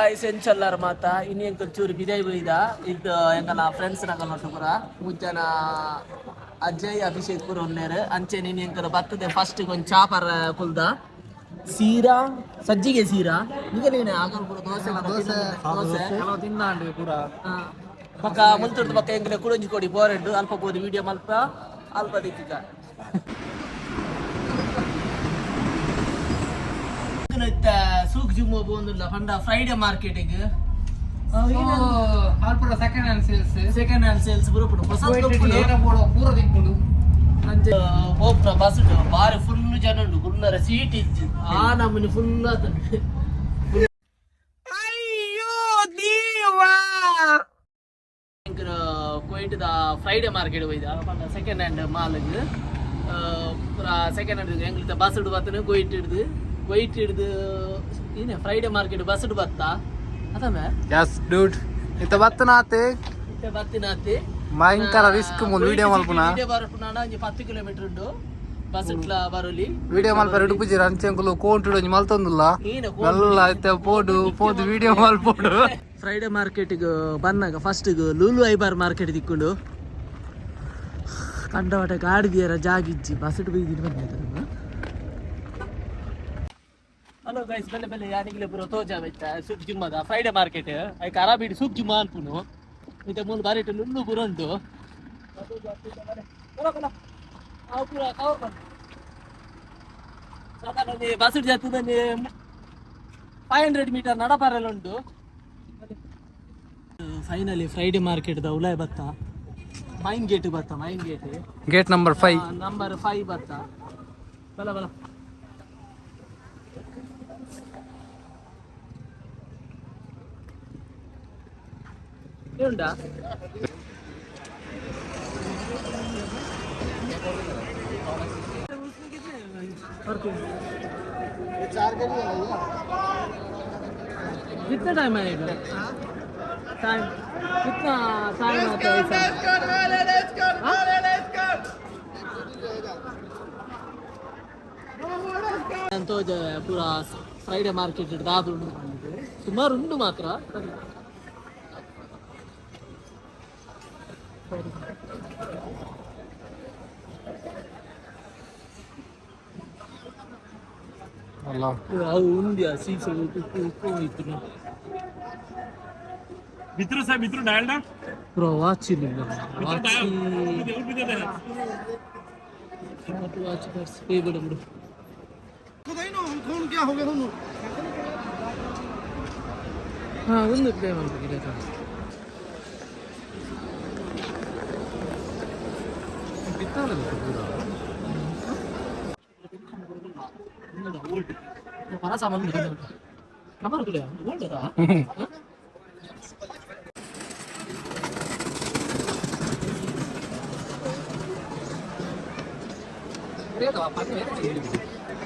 Guys, ಎಂಚಲ್ಲಾರ ಮಾತ? ಇನಿ ಎಂಕಲ್ ಚೂರು ಬಿದೈ ಬೈದ ಇದ್ದು. ಎಂಕಲ್ನ ಫ್ರೆಂಡ್ಸ್ ನಕಲ್ ಪೂರ ಮೂಜ್ ಜನ, ಅಜಯ್, ಅಭಿಷೇಕ್ ಪೂರ ಉಲ್ಲೇರ್. ಅಂಚೆನೆ ಇನಿ ಎಂಕಲ್ ಬತ್ತದೆ ಫಸ್ಟ್ ಒಂಜಿ ಚಾಪರ್ ಕುಲ್ದ. ಸೀರಾ, ಸಜ್ಜಿಗೆ ಸೀರಾ. ನಿಗಲೇನೆ ಆಗಲ್ ಪೂರ ದೋಸೆ ಮಾತ ದೋಸೆ. ತಿನ್ನಾಂಡು ಪೂರ. ಬೊಕ್ಕ ಮುಲ್ತುರ್ದು ಬೊಕ್ಕ ಎಂಕಲೆ ಕುಡೊಂಜಿ ಕೊಡಿ ಬೋರೆಂಡು. ಅಲ್ಪ ಪೋದು ವಿಡಿಯೋ ಮಲ್ಪ, ಅಲ್ಪ ದಿಕ್ಕಿಗ. ಇತ್ತೆ ಸೂಕ್ ಜುಮ್ಮು ಪೋಂದುಲ್ಲ ಪಂಡ ಫ್ರೈಡೆ ಮಾರ್ಕೆಟಿಗ್. ಅಲ್ಪ second hand sales. Second hand sales ಪೂರ ಉಪ್ಪುಂಡು, ಹೊಸ. ಏನ ಬೋಡು ಪೂರ ತಿಕ್ಕುಂಡು. ಅಂಚ ಪೋಪುನ ಬಸ್ ಬಾರಿ ಫುಲ್ ಜನ ಉಂಡು. ಕುಲ್ಲರ ಸೀಟ್ ಇಜ್ಜಿ. ಆ ನಮೂನಿ ಫುಲ್ ಆತುಂಡು. ಅಯ್ಯೋ ದೇವಾ! ಕೋಯಿಟ್ದ ಫ್ರೈಡೆ ಮಾರ್ಕೆಟ್ ಹೋಯ್ದ ಪಂಡ ಸೆಕೆಂಡ್ ಹ್ಯಾಂಡ್ ಮಾಲ್ಗ್. ಪೂರ ಸೆಕೆಂಡ್ ಹ್ಯಾಂಡ್. ಎಂಗ್ಲಿತ ಬಸ್ ಬತ್ತನ ಕೊಯ್ಟ್ ಹಿಡ್ದು, ಕೊಯ್ಟ್ ಹಿಡ್ದು ಏನೇ ಫ್ರೈಡೆ ಮಾರ್ಕೆಟ್ ಬಸ್ ಬತ್ತ ಅದಮೆ. ಎಸ್ ಡೂಡ್, ಇತ್ತ ಬತ್ತನಾತೆ. ಇತ್ತೆ ಬತ್ತಿನಾತಿ. ಭಯಂಕರ ರಿಸ್ಕ್ ಮೂಲು ವಿಡಿಯೋ ಮಲ್ಪುನ. ವಿಡಿಯೋ ಬರ್ಪುನ. ಒಂಜಿ 10 ಕಿಲೋಮೀಟರ್ ಉಂಡು, ಬಸ್ ಇಟ್ಲ ಬರೊಲಿ. ವಿಡಿಯೋ ಮಲ್ಪರೆ ಉಡುಪುಜಿರ. ಅಂಚೆಂಕುಲು ಕೋಂಟುಡು ಒಂಜಿ ಮಲ್ತೊಂದುಲ್ಲ. ಏನ? ಎಲ್ಲ ಇತ್ತೆ ಪೋಡು ಪೋದು ವಿಡಿಯೋ ಮಲ್ಪೋಡು. ಫ್ರೈಡೆ ಮಾರ್ಕೆಟ್ಗೆ ಬಂದಾಗ ಫಸ್ಟ್ ಲೂಲು ಐಬಾರ್ ಮಾರ್ಕೆಟ್ ತಿಕ್ಕೊಂಡು. ಕಂಡವಟ ಗಾಡಿ ದಿಯರ ಜಾಗಿಜ್ಜಿ. ಬಸ್ ಬೈದಿನ ಬಂದ. ಹಲೋ ಗೈಸ್, ಬೆಲೆ ಬೆಲೆ ಯಾನಿಗ್ಲೆ ಪೂರ ತೋಜಾ ಬೆಚ್ಚ. ಸೂಕ್ ಜಿಮ್ಮದ ಫ್ರೈಡೆ ಮಾರ್ಕೆಟ್ ಐಕ್ ಅರಾಬಿಡ್ ಸೂಕ್ ಜಿಮ್ಮ ಅನ್ಪುನು. ಇತ್ತೆ ಮೂಲು ಬಾರಿಟ್ ಲುಲ್ಲು ಪೂರ ಉಂಡು. ಅವು ಪೂರ ಕವರ್ ಬಂದು ಸಾಧಾರಣ ಬಸ್ ಜತ್ತದಲ್ಲಿ 500 ಮೀಟರ್ ನಡಪಾರೆಲ್ಲ ಉಂಟು. ಫೈನಲಿ ಫ್ರೈಡೆ ಮಾರ್ಕೆಟ್ the ಉಲಾಯ್ ಬತ್ತ. ಮೈನ್ ಗೇಟ್ ಬತ್ತ, main gate. Gate number 5. Number 5 ಬತ್ತ. ಬಲ ಬಲ. ಉಂಟಾ? कितना टाइम आएगा? टाइम कितना टाइम आता है ऐसा? हाँ? ಎಂತ ಪೂರ ಫ್ರೈಡೆ ಮಾರ್ಕೆಟ್ ದಾದ ಉಂಡು, ಸುಮಾರು ಉಂಡು ಮಾತ್ರ. ಅಲ್ಲ. ಅವು ಉಂದ್ಯಾ ಸೀಸೆ ಉಪ್ಪು ಉಪ್ಪು ಇತ್ತು. भित्र साहेब, भित्र डायल ना. ಪೂರ ವಾಚ್ ಇಲ್ಲ, ವಾಚ್. ವಾಚ್ ಪೇ ಬಿಡು ಬಿಡು. ಹಾ, ಒಂದು ಪ್ಲೇ ಮಾಡ್ಬೇಕಿದೆ. ಓಲ್ಡ್ ಮರ ಸಾಮಾನು ಕಮರ್ ಓಲ್ಡ್ ಅದಾ.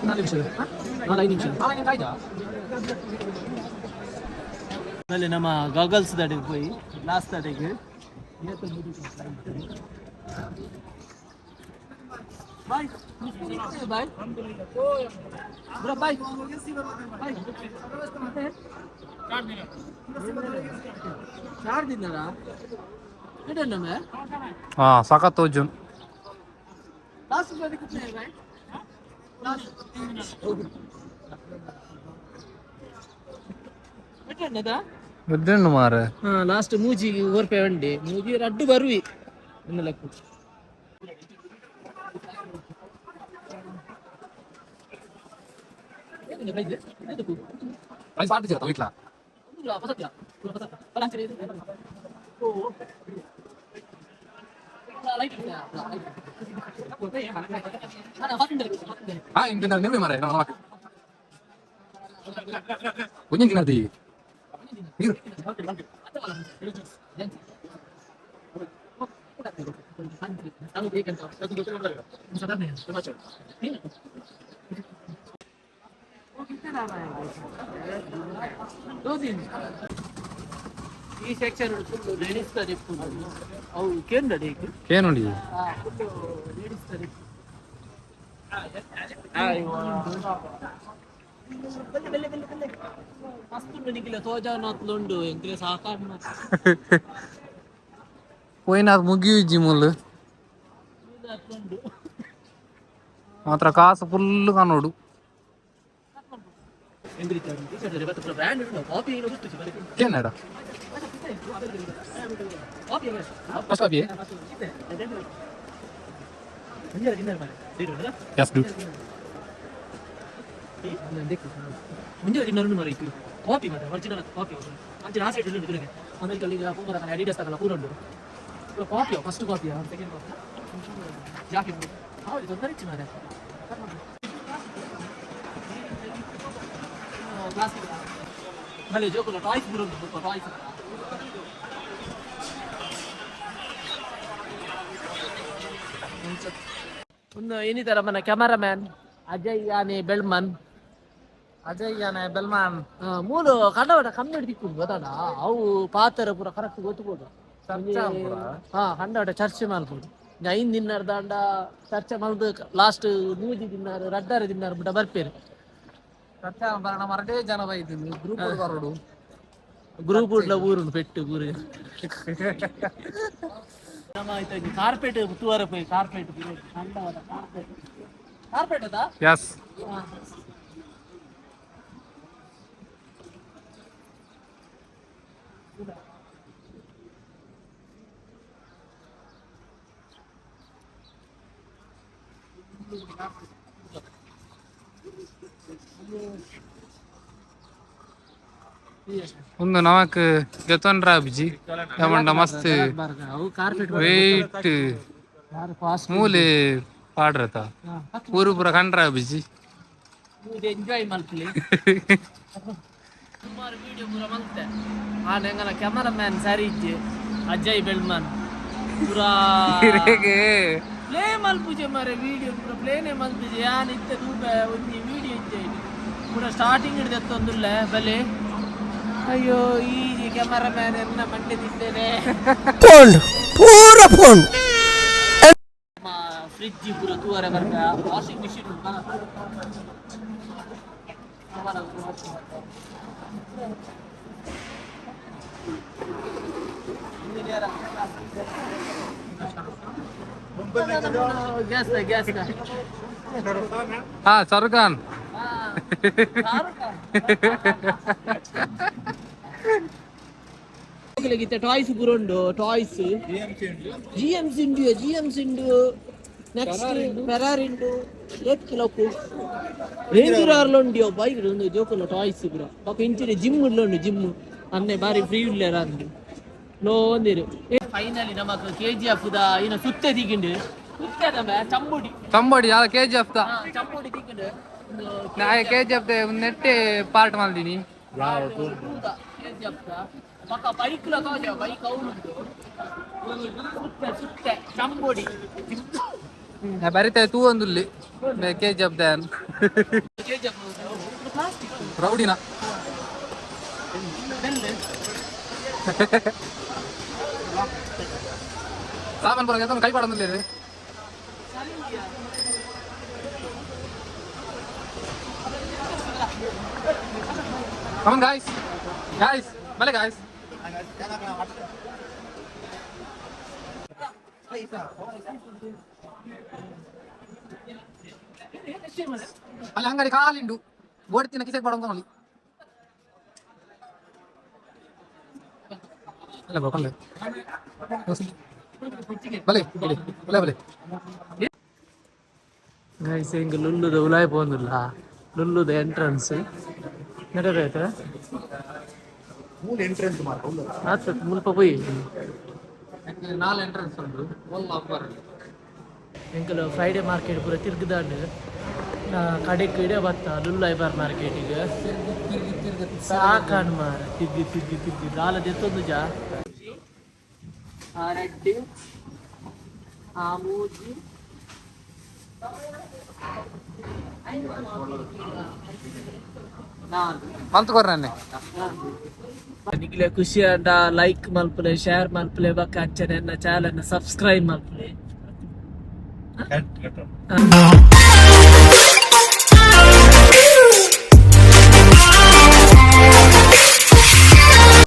4 ನಿಮಿಷ, 4 5 ನಿಮಿಷ ಆಮೇಲೆ ನಮ್ಮ ಗಾಗಲ್ಸ್ ದಡೆಗೆ ಹೋಯಿ, ಗ್ಲಾಸ್ ದಡೆಗೆ. Bye bye bro, bye bye. चार दिन ना में. ಹಾ, ಸಖತ್ ಅರ್ಜುನ್. लास्ट रुपये कितने है भाई? लास्ट ಎಡ್ಡೆಣ್ಣು ಮಾರೆ. ಹಾ, ಲಾಸ್ಟ್ ಮೂಜಿ ಓರ್ಪೆ ಉಂಡೆ. ಮೂಜಿ ರಡ್ಡು ಬರುವಿ ಎನ್ನ ಲೆಕ್ಕ. ವೀಟ್ಲಾ. ಹಾ, ಇಂತ ನಿರ್ಮೆ ಮಾರೆ ನಾವು ಒಂಜಿ ತಿನ್ನತಿ ನೀರು. 2 ದಿನ. ಈ ಸೆಕ್ಷನ್ ಫುಲ್ ಲೇಡೀಸ್ ತರ ಇಪ್ಪುಂಡು. ಅವು ಕೇಂದ್ರ ಡೇಕ್. ಕೇನುಂಡಿ. ಫುಲ್ ಲೇಡೀಸ್ ತರ. ಬಲ್ಲೆ ಬಲ್ಲೆ ಬಲ್ಲೆ ಬಲ್ಲೆ ಮಸ್ತ್ ಉಂಡು ನಿಕ್ಲೆ ತೋಜಾನತ್ಲುಂಡು ಎಂಕ್ಲೆ ಸಾಕಾಡ್. ಪೋಯಿನ ಮುಗಿಯುಜ್ಜಿ ಮುಲ್ಲು. ಉಂಡು. ಮಾತ್ರ ಕಾಸು ಫುಲ್ ಕಾಣೋಡು. Brand coffee. ಕೇನಡ ಫಸ್ಟ್ ಕಾಪಿ. Yes do. ಮುಂಜಾನೆ ತಿನ್ನೋರು ಮರ ಇತ್ತು ಕಾಪಿ ಮಾತ್ರ, ಒರಿಜಿನಲ್ ಕಾಪಿ. ಅಂಚಿನ ಆ ಸೈಡ್ ಉಂಟು ತುಳಿಗೆ ಅಮೆರಿಕಲ್ಲಿ ಪೂರ ಅಡಿಡಸ್ ತಗಲ್ಲ ಪೂರ ಉಂಟು. ಕಾಪಿಯಾ, ಫಸ್ಟ್ ಕಾಪಿಯಾ, ಸೆಕೆಂಡ್ ಕಾಪಿ, ಜಾಕೆಟ್ ಹೌದು, ತೊಂದರೆ ಇಚ್ಚು ಮಾರೆ. ಕ್ಲಾಸಿಕ್ ಬಲೆ ಜೋಕುಲ ಟಾಯ್ಸ್ ಪೂರ ಉಂಟು, ಟಾಯ್ಸ್. ಒಂದು ಏನಿದಾರ ಮನ ಕ್ಯಾಮರಾಮ್ಯಾನ್ ಅಜಯ್ ಯಾನೆ ಬೆಳ್ಮನ್. ಅಜಯ್ ಯಾನೆ ಬೆಲ್ಮಾನ್. ಮೂಲು ಕನ್ನಡ ಕಮ್ಮಿ ತಿಕ್ಕುಂಡು ಗೊತ್ತಾಡ, ಅವು ಪಾತ್ರ ಪೂರ ಕರೆಕ್ಟ್ ಗೊತ್ತುಬೋದು. ಚರ್ಚೆ ಮಲ್ಪುಡ? ಹಾ, ಕನ್ನಡ ಚರ್ಚೆ ಮಲ್ಪುಡು. 5 ದಿನಾರ್ ದಾಂಡ ಚರ್ಚೆ ಮಲ್ದು ಲಾಸ್ಟ್ 3 ದಿನಾರು ರಡ್ಡಾರು ದಿನಾರು ಬಿಟ್ಟ ಬರ್ಪೇರು. ಚರ್ಚೆ ಬರೋಣ ಮರಡೇ ಜನ ಬೈತೀನಿ ಗ್ರೂಪ್ ಬರೋಡು. ಗ್ರೂಪ್ ಉಡ್ಲ ಊರುಂಡು ಪೆಟ್ಟು ಊರು. ನಮ್ಮ ಆಯ್ತು ಕಾರ್ಪೆಟ್ ತೂವರ ಪೋಯಿ, ಕಾರ್ಪೆಟ್ ಕಾರ್ಪೆಟ್ ಕಾರ್ಪೆಟ್ ಅದಾ. ಎಸ್. ಒಂದು ನಮಕ್ ಗೆತೊನ್ರ ಅಬ್ಜಿ ಯಾವಂಡ ಮಸ್ತ್. ಅವು ಕಾರ್ಪೆಟ್. ವೇಟ್. ಫಾಸ್ಟ್. ಮೂಲೆ ಪಾಡ್ರತ ಊರು ಪೂರ ಕಂಡ್ರ ಅಬ್ಜಿ. ಎಂಜಾಯ್ ಮಲ್ಪಲಿ. ಸುಮಾರು ವಿಡಿಯೋ ಪೂರ ಮಲ್ತೆ. ಆ ಎಂಗನ ಕ್ಯಾಮರಾಮ್ಯಾನ್ ಸರಿ ಇಜ್ಜೆ, ಅಜಯ್ ಬೆಳ್ಮನ್ ಪೂರಾ ಪ್ಲೇ ಮಲ್ಪುಜೆ ಮಾರೆ. ವಿಡಿಯೋ ಪೂರ ಪ್ಲೇನೆ ಮಲ್ಪುಜೆ. ಯಾನ್ ಇತ್ತೆ ತೂಪೆ, ಒಂಜಿ ವಿಡಿಯೋ ಇಜ್ಜೆ. ಪೂರ ಸ್ಟಾರ್ಟಿಂಗ್ ಹಿಡ್ದು ಎತ್ತೊಂದುಲ್ಲೆ ಬಲೆ. ಅಯ್ಯೋ, ಈ ಕ್ಯಾಮರಾಮ್ಯಾನ್ ಎನ್ನ ಮಂಡೆ ತಿಂದೇನೆ. ಪೋಂಡ್ ಪೂರ ಪೋಂಡ್. ಫ್ರಿಜ್ ಪೂರ ತೂವರೆ ಬರ್ಪ, ವಾಷಿಂಗ್ ಮಿಷಿನ್. Gas gas. ಹಾ, ಶಾರುಖ್ ಖಾನ್. ಟಾಯ್ಸ್ ಪೂರ ಉಂಡು, ಟಾಯ್ಸ್. ಜಿ ಎಂ ಸಿಂಡು, ಜಿ ಎಂ ಸಿಂಡು, ನೆಕ್ಸ್ಟ್ ಫೆರಾರಿ ಉಂಡು. ಏತ್ ಕಿಲೋಕು ರೇಂಜ್ ರೋವರ್ಲ ಉಂಡು, ಬೈಕ್ ಉಂಡು, ಜೋಕುಲ ಟಾಯ್ಸ್ ಪೂರ. ಬೊಕ ಇಂಚಿನ ಜಿಮ್ ಉಂಡು, ಜಿಮ್ ಅನ್ನೆ ಬಾರಿ ಫ್ರೀ ಉಲ್ಲೇರ ಅಂದು ಲೋ ಒಂದಿರು. ಫೈನಲಿ ನಮಕ್ ಕೆಜಿಎಫ್ the ಇನ ಸುತ್ತೆ ದಿಗಿಂಡು, ಸುತ್ತೆ ನಮ್ಮ ಚಂಬುಡಿ. ತಂಬಡಿ ಯಾವ ಕೆಜಿಎಫ್ the. ಹಾ, ಚಂಬುಡಿ ದಿಗಿಂಡು. ನಾ ಕೆಜಿಎಫ್ the ನೆಟ್ಟೆ ಪಾರ್ಟ್ ಮಾಡ್ತೀನಿ. ಕೆಜಿಎಫ್ the ಬೊಕ ಬೈಕ್ ಲ ತೋಜ, ಬೈಕ್ ಅವ್ಲು ಉಂಡು. ಸುತ್ತೆ ಸುತ್ತೆ ಚಂಬುಡಿ. ಬರಿತಾ ತೂ ಒಂದುಲ್ಲಿ ಕೆಜಿಎಫ್ the. KGF plastic. ರೌಡಿನ. ಬೆಲ್. ಸಾಮಾನ್ ಬರ ಕೈ ಪಾಡೊಂದಿಲ್ಲ. Come on, guys. Guys, balik guys. ಅಲ್ಲಿ ಅಂಗಡಿ ಖಾಲಿ ಉಂಡು, ಓಡ್ತಿನ ಕಿಸೆಗೆ ಪಡೊಂದು ಅಲ್ಲ ಬ್ರೋ, ಕಲ್ಲೆ ಬಲೆ ಬಲೆ ಬಲೆ ಬಲೆ. ಗೈಸ್, ಹಿಂಗೆ ಲುಲ್ಲುದ ಉಲಾಯ್ ಪೋಂದುಲ್ಲ, ಲುಲ್ಲುದ ಎಂಟ್ರೆನ್ಸ್ ನಡಬೇಕ. ಆತ್ ಮುಲ್ಪ ಪೋಯಿ. ನಾಲ್ ಎಂಟ್ರೆನ್ಸ್ ಉಂಟು, ಒಲ್ಲ ಅಪ್ಪರ್. ಎಂಕಲು ಫ್ರೈಡೆ ಮಾರ್ಕೆಟ್ ಪೂರ ತಿರ್ಗದಾಂಡ್, ಕಡೆಕ್ ಇಡೆ ಬತ್ತ ಲುಲ್ಲು ಐಬಾರ್ ಮಾರ್ಕೆಟಿಗೆ. ಸಾಕಾಣ್ ಮಾರ, ತಿರ್ಗಿ ತಿರ್ಗಿ ತಿರ್ಗಿ ದಾಲ ದೆತ್ತೊಂದು ಜಾ. ಆ ರೆಡ್, ಆ ಮೂಜಿ, ನಾಲ್. ಮಂತ್ ಕೊರ್ರನ್ನೆ. ನಿಕ್ಲೆ ಖುಷಿ ಆಂಡ ಲೈಕ್ ಮಲ್ಪುಲೆ, ಶೇರ್ ಮಲ್ಪುಲೆ, ಬೊಕ್ಕ ಅಂಚನೆ ಎನ್ನ ಚಾನಲ್ ಸಬ್ಸ್ಕ್ರೈಬ್ ಮಲ್ಪುಲೆ.